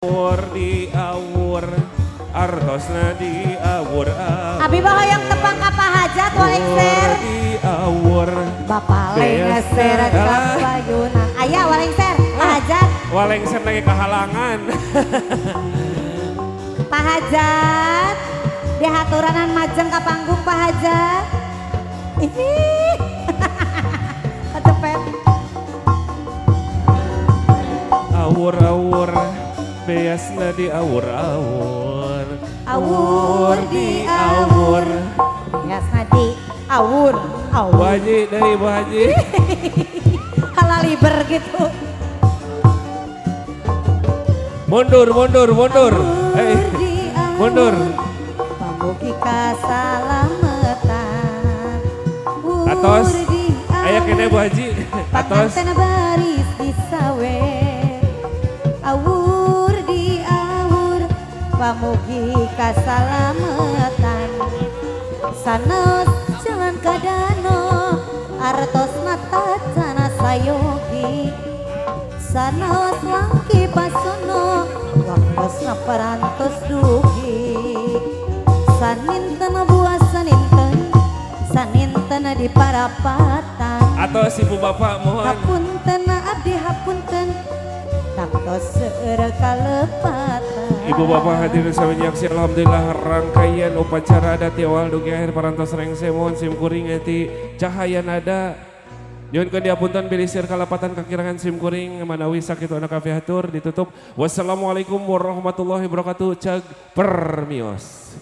Awur di awur, artosna di awur awur. Abi mah hoyong tepang ka Pak Hajat walengser. Di awur. Bapak lengser ka payuna. Aya walengser, Pak Hajat. Walengser lagi kehalangan. Pak Hajat, dihaturanan majeng ka panggung Pak Hajat. Ih. Kecepet. Awur-awur. Beasna di awur-awur. Awur di awur. Beasna di awur. Awur. Bu Haji, deui Bu Haji. Halaliber gitu. Mundur, mundur, mundur. Hei, mundur. Pamugi kasalametan. Atos. Aya kene Bu Haji. Atos. Panganten baris disawe. Awur di awur, pamugi kasalametan. Sanes jalan kadano, artosna tacana sayogi. Sanes langki pasono, waktosna parantos dugi. Saninten buah saninten, saninten di parapatan. Atau si ibu bapak mohon. Hapunten abdi hapunten. Taktos seueur kalepatan. Ibu bapak hadirin sami nyaksi, alhamdulillah rangkaian upacara adat di awal dugi akhir parantos rengse mohon sim kuring eti cahaya nada. Nyuhunkeun diapunten bilih seur kalepatan kakirangan sim kuring manawi sakitu anu kapihatur ditutup. Wassalamualaikum warahmatullahi wabarakatuh. Cag permios.